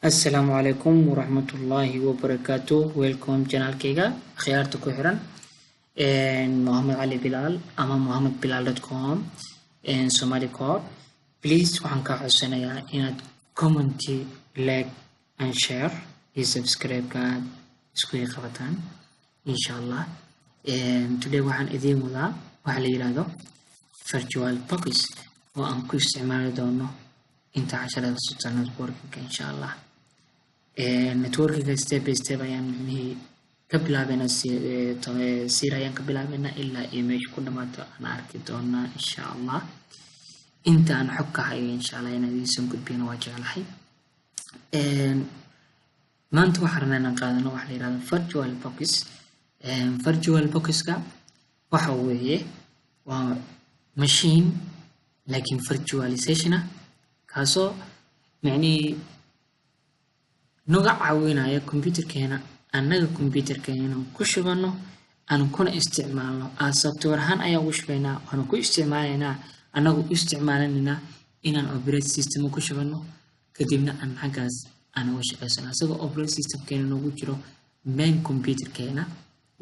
Assalaamu calaykum waraxmatullaahi wabarakaatu. Welcome channelkayga, akhyaarta ku xiran Mohamed Cali Bilaal ama mohamedbilaal.com Somali Code. Please, waxaan kaa codsanayaa inaad comment, like and share iyo subscribe-ka aad isku qabataan, insha Allah. Today waxaan idiin wadaa waxa la yiraahdo virtual box oo aan ku isticmaali doono inta casharada socota networking, insha Allah. Networkinga step by step ayaan micnihii ka bilaabeynaa, sir ayaan ka bilaabeynaa ilaa iyo meesha ku dhamaato aan arki doonaa, insha Allah. Inta aan xog ka hayo, insha Allah, inaan idiin gudbiyana waa jeclahay. Maanta waxaan rabnaa inaan qaadano waxa la yirahdo virtual box. Virtual boxka waxa weeye waa machine laakiin virtualization ah, kaasoo micnihii naga caawinaya computerkeena, annaga computerkeena inaan ku shubano, aan kuna isticmaalno. Aan software ahaan ayaan ugu shubaynaa, waana ku isticmaalaynaa, annagu u isticmaalanaynaa inaan operate system ku shubano, kadibna aan xaggaas aan uga shaqaysano isagoo operate systemkeena noogu jiro main computerkeena.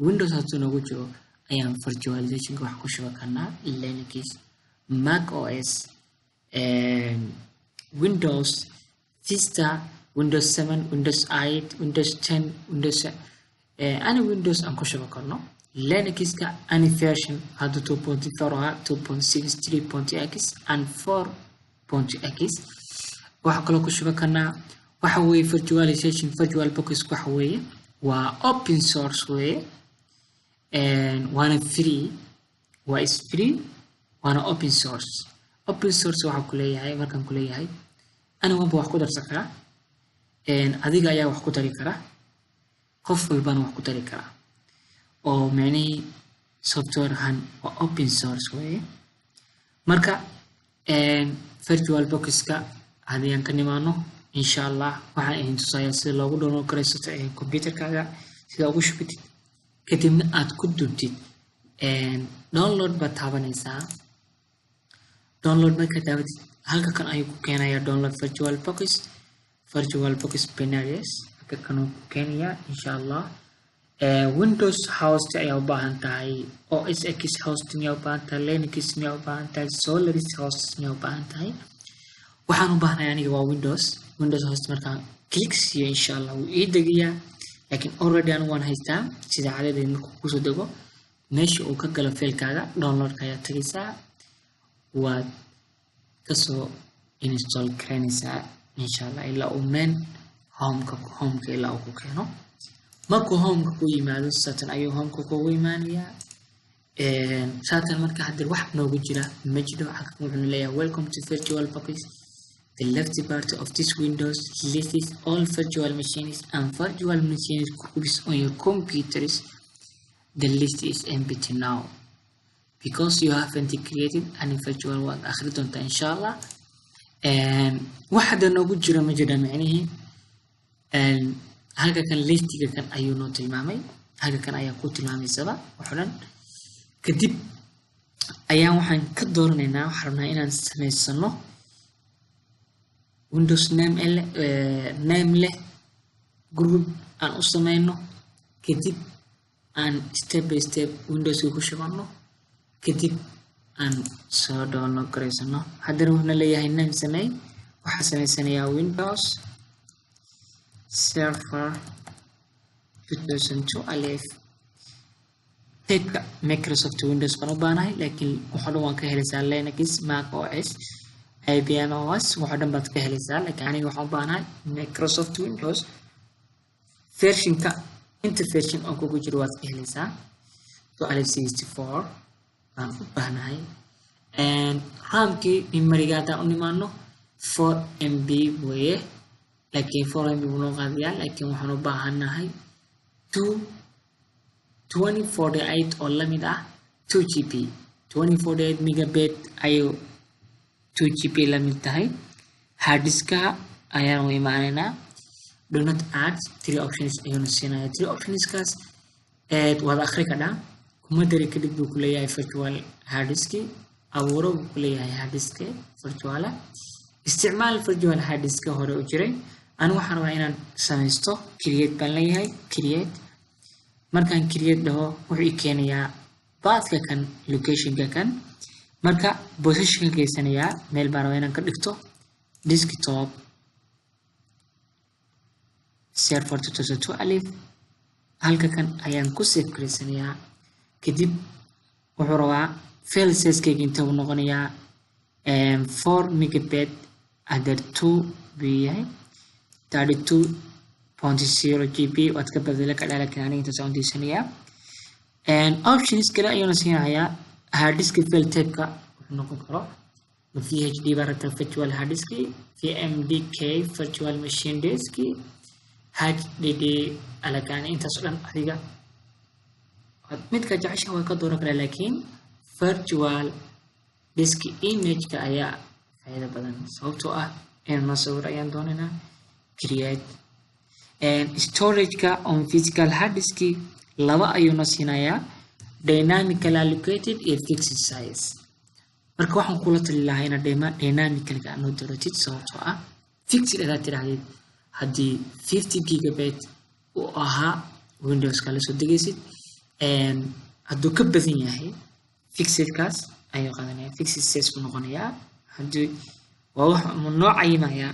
Windows hadduu noogu jiro ayaan virtualizationka wax ku shuban karnaa: Linux, Mac OS, Windows Vista, Windows 7, Windows 8, Windows 10, Windows any Windows aan ku shuban karno, Linuxka any version, hadduu 2.4 ahaa, 2.6, 3.x and 4.x waxaa kaloo ku shuban karnaa. Waxa weeye virtualization, virtual box waxa weeye waa open source weeye, waana free, waa is free, waana open source. Open source waxaa ku leeyahay, markaan ku leeyahay, anigunba wax ku darsan karaa, adiga ayaa wax ku dari kara, qof walbana wax ku dari karaa, oo micnihii software ahaan waa open source weeye. Marka virtual boxka haddii aan ka nimaano, insha Allah, waxaan idin tusayaa sida loogu download garaysato computerkaaga, sida ugu shubitid, kadibna aad ku dubtid. Download baad taabanaysaa. Download markaad taabatid, halka kan ayuu ku keenayaa: download virtual box, virtual box binaries. Halka kan uu ku keenayaa, insha Allah. Windows host ayaa u baahan tahay, OS X host miyaa u baahan tahay, Linux miyaa u baahan tahay, Solaris host miyaa u baahan tahay? Waxaan u baahnahay aniga waa Windows. Windows host markaan click siiyo, insha Allah, wuu ii degayaa, laakiin already anigu waan haystaa. Sida caadadeed, markuu kusoo dego, meesha uu ka galo filekaaga downloadka ayaa tagaysaa, waad kasoo install garaynaysaa, insha Allah, ilaa uu main homeka ilaa uu ku keeno. Markuu homeka ku yimaado, satan ayuu homeka kugu imaanayaa satan. Marka hadda wax noogu jira ma jiro. Halkan wuxuu leeyahay: "Welcome to virtual box. The left part of this windows lists all virtual machines and virtual machines groups on your computers. The list is empty now because you haven't created any virtual." Waad akhri doontaa, insha Allah. Wax hadda noogu jira ma jira. Micnihii halka kan listiga kan ayuu noo tilmaamay, halka kan ayaa ku tilmaamaysaba wax o dhan. Kadib ayaan waxaan ka dooranaynaa, waxaan rabnaa inaan samaysano Windows name name leh, group aan u sameyno, kadib aan step by step Windowska ku shubano, kadib aan soo download garaysano. Haddana wuxuuna leeyahay name samey. Waxaa samaysanayaa Windows Server 2012. Typeka Microsoft Windows baan u baahanahay, laakiin waxoo dhan waan ka helaysaa: Linux, Mac OS, IBM OS, waxoo dhan baad ka helaysaa, laakiin aniga waxaan u baahanahay Microsoft Windows versionka. Inta version oo kugu jiro waad ka helaysaa. 12 64 baan u baahnahay. RAM-kii, memoryga haddaan u nimaano, 4 MB weeye, laakiin 4 MB buu noo qaadayaa, laakiin waxaan u baahanahay 2048 oo lamid ah 2 GB. 2048 megabit ayuu 2 GB la mid tahay. Hard diska ayaan u imaanaynaa. "Do not add." Three options ayuuna siinaya. Three optionskaas waad akhri kadhaa. Kuma dari kadib buu ku leeyahay virtual hard diski abuuro buu ku leeyahay, hard disk virtuala isticmaal, virtual hard diska hore u jiray. Anigu waxaan rabaa inaan samaysto create baan leeyahay. Create markaan create dhaho, wuxuu i keenayaa pathka kan, locationka kan. Marka positionka geysanayaa, meel baan rabaa inaan ka dhigto, desktop, server 2012, halka kan ayaan ku save gareysanayaa. Kadib wuxuu rabaa file sizekeyga inta uu noqonayaa. 4 megabyte other 2 buu yahay, 32.0 GB. Waad ka bedela kadhaa, laakiin aniga intaas aan diisanayaa. Options kale ayuuna siinayaa. Hard disk file type-ka wuxuu noqon karo, ma VHD baa rabtaa, virtual hard disk, VMDK, virtual machine disk, HDD alakaan, intaas oo dhan adiga midka jecesha waa ka dooran karaa, laakiin virtual disk image-ka ayaa faa'iido badan, sababtoo ah inaan noo sawir ayaan doonaynaa. Create. Storage-ka on physical hard disk laba ayuuna siinayaa, dynamically allocated iyo fixed size. Marka waxaan kula tali lahaa inaad dynamically aad noo dooratid, sababtoo ah fixed hadaad tidhaahdid, haddii 50 gigabyte uu ahaa Windowska la soo degaysid, hadduu ka badan yahay fixedkaas ayuu qaadanaya, fixed size buu noqonayaa. Haddii waa wax noo cayimayaa,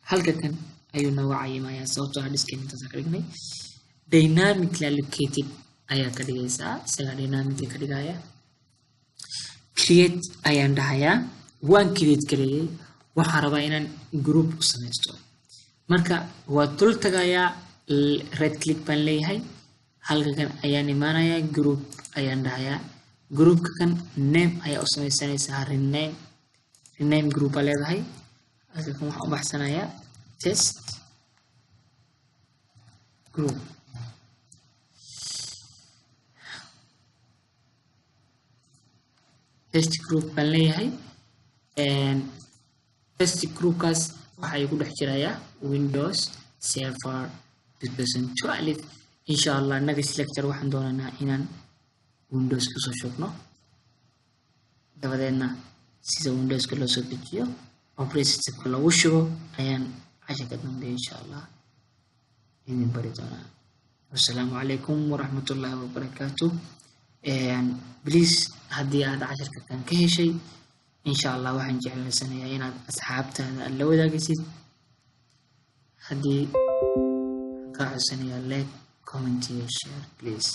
halka kan ayuu nooga cayimayaa, sababtoo ah disken intaas ka dhignay. Dynamically allocated ayaa ka dhigaysaa, isagaa dynamically ka dhigaya. Create ayaan dhahayaa. Waan create gareeyey. Waxaan rabaa inaan group u samaysto. Marka waa dul tagayaa, right click baan leeyahay, halka kan ayaan imaanayaa, group ayaan dhahayaa. Groupka kan name ayaa u samaysanaysaa, rename, rename group baa leedahay. Halka kan waxaan u baxsanayaa test group. Test group baan leeyahay. Test groupkaas waxa igu dhex jirayaa Windows Server 2012. Insha Allah next lecture waxaan doonaynaa inaan Windows kusoo shubno, dabadeedna sida Windowska loo soo dejiyo, operating systemka lagu shubo ayaan casharka dambe insha Allah idin bari doonaa. Wassalaamu calaykum waraxmatullaahi wabarakaatu. Please, haddii aad casharka kan ka heshay, insha Allah waxaan jeclaysanayaa inaad asxaabtaada aad la wadaagaysid. Haddii kaa codsanayaa like, comment iyo share, please.